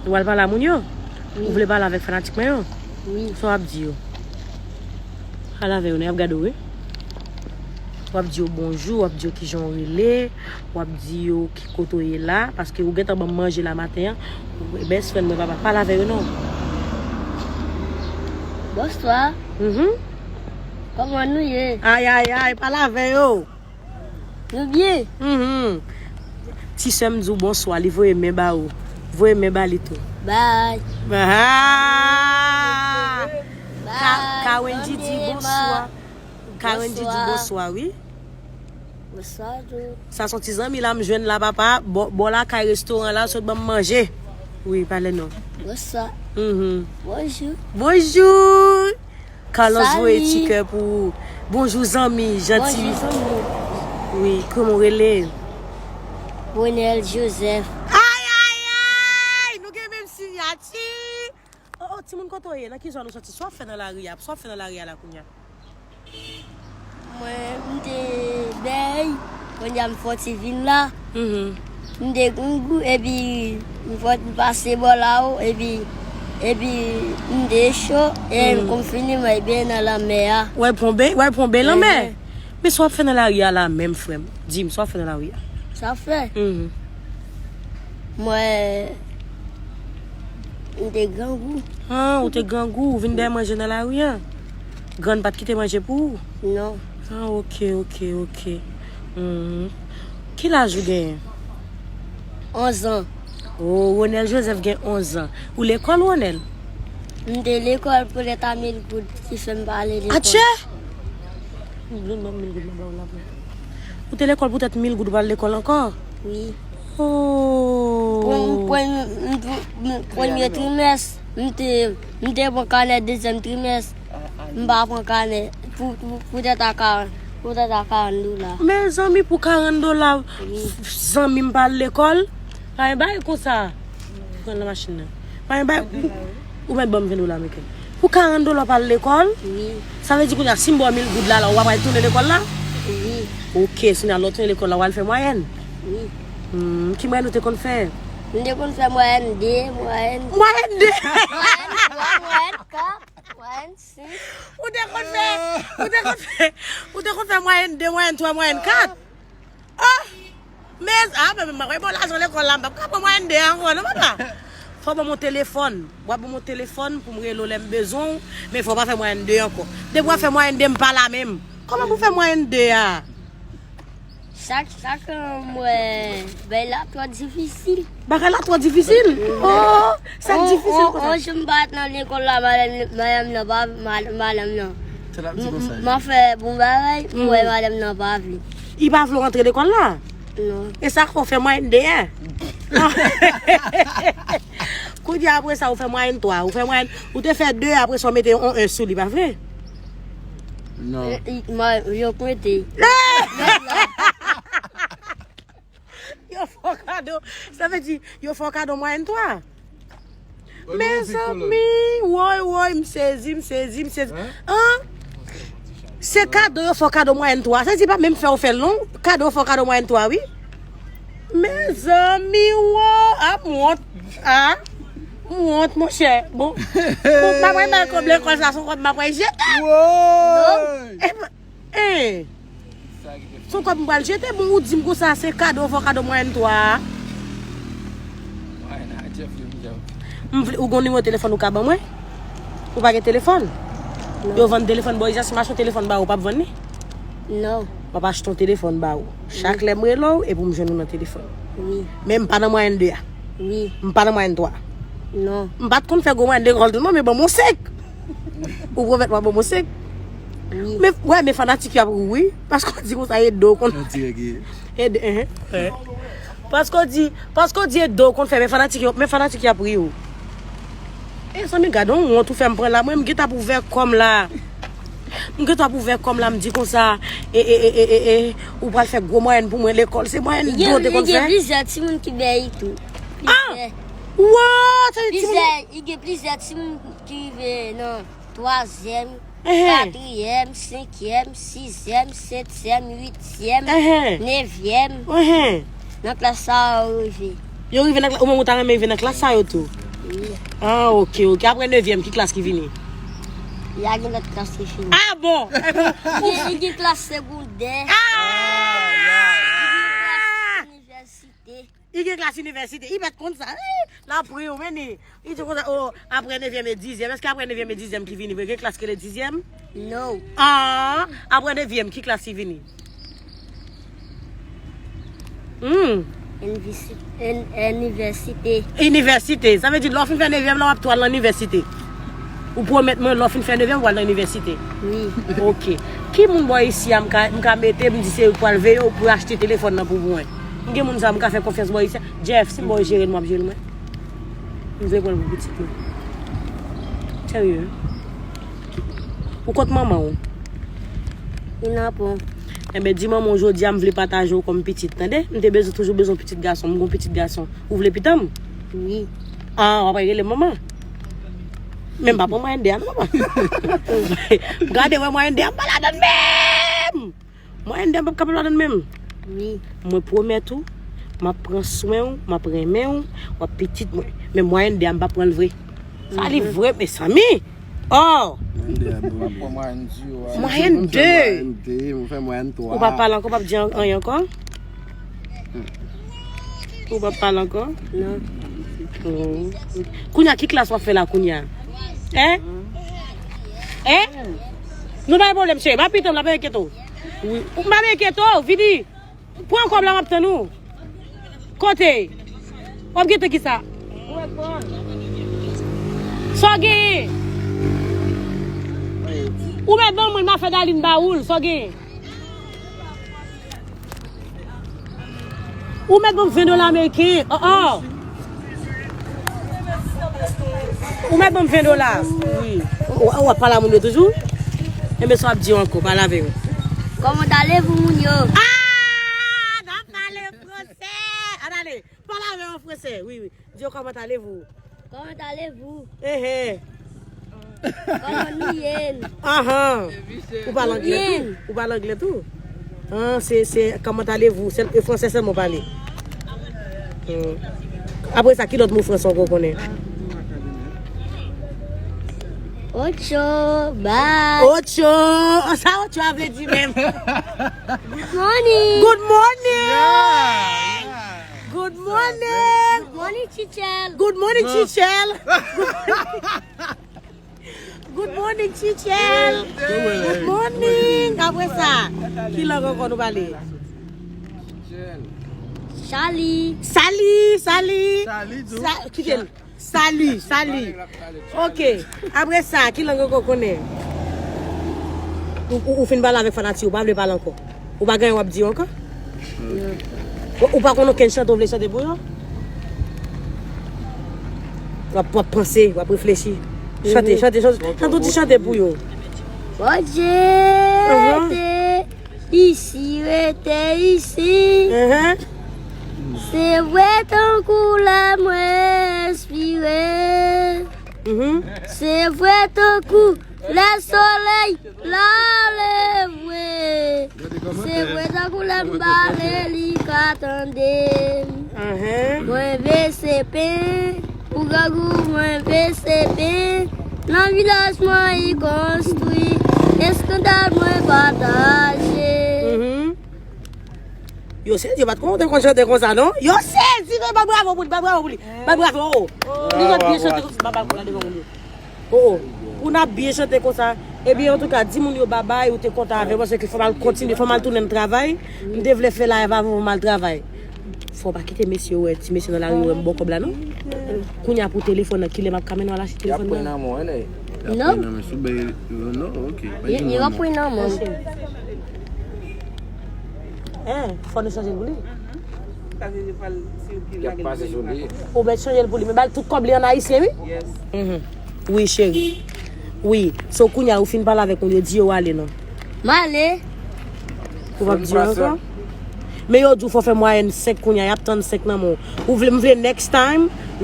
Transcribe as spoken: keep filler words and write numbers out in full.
Ou pral pale a moun yo? Wi. Ou vle pale avèk fanatik mwen yo? Wi. Sa w ap di yo? Pale avè yo, non, y ap gade w, wi. W ap di yo bonjou, w ap di yo kijan w rele, w ap di yo ki kote w ye la, paske ou gentan ban m manje la maten an. Best friend mwen, papa, pale avè yo, non. Bonswa. Mhm. Kòman nou ye? Ay, ay, ay, pale avè yo. Nou byen? Mhm. Ti sè m di w bonswa, li voye men ba ou. Voye men ba li tou. Bye. Ah! Bye. Ka- Kawendy di bonswa. Kawendy di bonswa, wi. Bonswa tou. Sa se yon ti zanmi la m jwenn la, papa. Bò, bò lakay restoran la, sot ban m manje. Wi, pale non. Bonswa. Mhm. Bonjou. Bonjou. Carlos voye ti kè pou ou. Bonjou zanmi, janti. Bonjou zanmi. Wi, kòman w rele? Ronel Joseph. Ay, ay, ay! Nou gen menm siyati. Oh, oh, timoun kote w ye? Nan ki zòn ou soti? Sa w ap fè nan lari a? Sa w ap fè nan lari a la kounye a? Mwen, m te bèy, kounye a m fòti vin la. Mhm. M te grangou, epi m fòti pase bò la o, epi, epi m te cho, e konfini mwen byen nan lanmè a. W al pran ben, w al pran ben lanmè? Mhm. Men sa w ap fè nan lari a la menm, frè m? Di m, sa w ap fè nan lari a? Sa w ap fè? Mhm. Mwen, m te grangou. Ah, ou te grangou, ou vin dèyè manje nan lari a? Grann pa t kite manje pou ou? Non. Ah, ok, ok, ok. Mhm. Ki laj ou genyen? Onz an. Oh, Ronel Joseph gen onz an. Ou lekòl, Ronel? M te lekòl poutèt a mil goud ki fè m pa ale lekòl. Atchè! M vle ban m mil goud nan ba w la vre. Ou te lekòl poutèt mil goud ou pa al lekòl ankò? Wi. Oh. Premye, premye trimès, m te, m te pran kanè dezyèm trimès. M pa pran kanè pou, pou, poutèt a karant, poutèt a karant dola. Mezanmi, pou karant dola, wi, zanmi m pa al lekòl. Pa gen bagay konsa. Pran nan machin nan. Pa gen bagay, ou, ou mèt ban m ven dola, Michael. Pou karant dola w pa al lekòl? Wi. Sa vle di kounye a, si m ba w mil goud la, la, ou pa pral tounen lekòl la? Wi. Ok, si nan lè w tounen lekòl la, w al fè mwayèn? Wi. Hmm, ki mwayèn ou te konn fè? M te konn fè mwayèn de, mwayèn... Mwayèn de? Mwayèn twa, mwayèn kat, mwayèn senk. Ou te konn fè, ou te konn fè, ou te konn fè mwayèn de, mwayèn twa, mwayèn kat? Oh! Men, ah, men, men, mwen, bon, lajan lekòl la, m p ap ka pran mwayèn de ankò, non, papa. Fò w ban m yon telefòn. W ap ban m yon telefòn pou m rele w lè m bezwen w, men fò w pa fè mwayèn de ankò. Depi w ap fè mwayèn de, m pa la menm. Kòman pou fè mwayèn de a? Chak, chak, euh, mwen, bagay la twò difisil. Bagay la twò difisil? Oh, sa difisil konsa. On jou m pa t nan lekòl la, madanm, madanm nan pa, mad-, madanm nan. Se l ap di konsa. M, m ap fè bon bagay, m wè madanm nan pa vle. Li pa vle w antre lekòl la? Non. E sa k fè w fè mwayèn de a? Kounye a, apre sa, ou fè mwayèn twa, ou fè mwayèn, ou te fè de, apre sa, w mete yon en sou li, pa vre? Non. E, i, mwen, yo pointe. Yo fè w kado, sa vle di, yo fè w kado mwayèn twa? Mezanmi, woy, woy, m sezi, m sezi, m sezi. Hein? An? Se kado yo fè w kado mwayèn twa. Sa vle di pa menm fè w fè l non. Kado yo fè w kado mwayèn twa, wi. Mezanmi, wo, a m wont. A, m wont, monchè. Bon. Bon, m ap pral bay kòb lekòl sa, se yon kòb m ap pral jete. Woy! E, e. Se yon kòb m pral jete, bon, ou di m konsa, se kado, fò kado mwayèn twa a. M vle, ou gon nimewo telefòn ou ka ban mwen? Ou pa gen telefòn? Non. Yo vann telefòn bò isit, si m achte yon telefòn ba ou, ou p ap vann li? Non. M ap achte yon telefòn ba ou. Chak lè m rele w, epi m jwenn ou nan telefòn. Wi. Men m pa nan mwayèn de a. Wi. M pa nan mwayèn twa. Non. M pa t konn fè gwo mwayèn lekòl tou non, men ban m yon senk. Ou pwomèt mwen ban m yon senk. Wi. Men, wè, men fanatik yo ap ri w, wi. Paske w di konsa, e do konn... Ede, enhen. Paske w di, paske w di e do konn fè, men fanatik yo, men fanatik yo ap ri w. E zanmi, gade yon wont ou fè m pran la. Mwen, m gentan ap ouvè kò m la. M gentan ap ouvè kò m la, m di konsa, e, e, ou pral fè gwo mwayèn pou mwen lekòl. Se mwayèn do te konn fè. Gen plizyè timoun ki bèy tou. Ah! Plizyè. Wow, sa vle di timoun... Plizyè, gen plizyè timoun ki rive nan twazyèm, katriyèm, senkyèm, sizyèm, setyèm, uityèm, nevyèm. Nan klas sa yo rive. Yo rive nan klas, ou menm ou ta renmen rive nan klas sa yo tou? Ah, ok, ok. Apre nevyèm, ki klas ki vini? Y a gen lòt klas ki fini. Ah, bon? Gen, gen klas segondè. Ah! Gen klas inivèsite. I gen klas inivèsite. I mèt konn sa. Eh, l ap ri w, men li. I di konsa, oh, apre nevyèm e dizyèm. Èske apre nevyèm e dizyèm ki vini vre? Gen klas ki rele dizyèm? No. Ah, apre nevyèm, ki klas ki vini? Hmm. Inivèsi-, in-, inivèsite. Inivèsite. Sa vle di, lè w fin fè nevyèm la, w ap tou al nan inivèsite. Ou pwomèt mwen, lè w fin fè nevyèm, w al nan inivèsite. Wi. Ok. Ki moun bò isi a m ka, m ka mete, m di se ou k pral veye, ou pou achte telefòn nan pou mwen? M gen moun sa, m ka fè konfyans bò isi a. Jeff, si m bò jere l, m ap jere l mwen. M vle pran l pou pitit mwen. Serye. Ou kot manman w? Li nan pon. Enben, di manman w jodi a m vle pataje w kòm pitit, tande? M te bezwen, toujou bezwen pitit gason. M gon pitit gason. Ou vle pitan m? Wi. Ah, w ap rele manman? Men m pa pran mwayen de a non, papa. Gade, wè mwayen de a m pa ladann menm. Mwayen de a m p ap kapab ladann menm. Wi. Mwen pwomèt ou, m ap pran swen w, m ap renmen w, w ap pitit mwen. Men mwayen de a m p ap pran l vre. Sa li vre, mezanmi. Oh! Mwayen de a m dou, a. Mwayen de. Mwen fè mwayen de, mwen fè mwayen twa. Ou p ap pale ankò, w p ap di an-, anyen ankò? Ou p ap pale ankò? Non. Oh. Kounya, ki klas w ap fè la kounya? Hein? Hein? Nou pa gen pwoblèm, cheri. M ap pitan m, l ap enkyete w. Wi. M ap enkyete w, vini. Pran kòb la, m ap tann ou. Kote? W ap gentan ki sa? Sa w genyen? Ou mèt ban mwen, m a fè Darline ba ou l, sa w genyen? Ou mèt ban m ven dola ameriken. Oh, oh. Ou mèt ban m ven dola. Wi. Ou, ou ap pale a moun yo toujou? Enben, sa w ap di yo ankò, pale avè yo. Comment allez-vous, moun yo? Ah! N ap pale fransè. Ann ale. Pale avè yo an fransè. Wi, wi. Di yo, comment allez-vous? Comment allez-vous? Ehe. Kòman nou ye? Ahan. Ou pale anglè tou? Ou pale anglè tou? Ah, se, se, comment allez-vous? Se, e fransè sèlman w pale. Hmm. Apre sa, ki lòt mo fransè w konnen? Ocho, bye. Ocho. Sa ocho a vle di menm? Good morning. Good morning. Yeah, yeah. Good morning. Good morning, Chichel. Good morning, Chichel. Good morning, Chichel. Good morning. Apre sa, ki lang ankò nou pale? Sali. Sali, sali. Sali, tou. Sa, kite l. Sali, sali. Ok. Apre sa, ki lang ankò w konnen? Ou, ou, ou fin pale avèk fanati, ou pa vle pale ankò. Ou pa gen anyen w ap di yo ankò? Ou, ou pa konn okenn chante w vle chante pou yo? W ap, w ap panse, w ap reflechi. Chante, chante, chante, chante yon ti chante pou yo. Bondye te isi, rete isi. Se vre tankou lè mwen espire. Se vre tankou lè solèy la leve. Se vre tankou lè m pale li ka tande m. Mwen vle se pen pou grangou, mwen vle se pen. Nan vilaj mwen li konstwi, eskandal mwen pataje. Yo sezi, yo pa t konn te konn chante konsa non. Yo sezi, men bat bravo pou li, bat bravo pou li. Bat bravo. Li sot byen chante konsa, bat bravo la devan moun yo. Oh, oh. Pou n ap byen chante konsa. Ebyen, antouka, di moun yo babay, ou te kontan avè m, paske fò m al kontinye, fò m al tounen m travay. M te vle fè live avan m al travay. Fò w pa kite mesye yo wè, ti mesye nan lari yo wè m ba w kòb la, non. Kounye a pou telefòn nan, kilè m ap ka mennen w al achte telefòn nan? Y ap pran nan men w, wi. Non. Y ap pran nan men sou bay, non, ok. Pa gen pwoblèm. Hein, fò nou chanje l pou li. Y ap pase sou li. Ou mèt chanje l pou li. Men ba l tout kòb li an ayisyen, wi. Wi, cheri. Wi. So, kounye a, ou fin pale avèk moun yo, di yo ale, non. M ale. Ou p ap di yo ankò? Men yo di w fò fè mwayèn senk kounye a, y ap tann senk nan men w. Ou vle, m vle next time,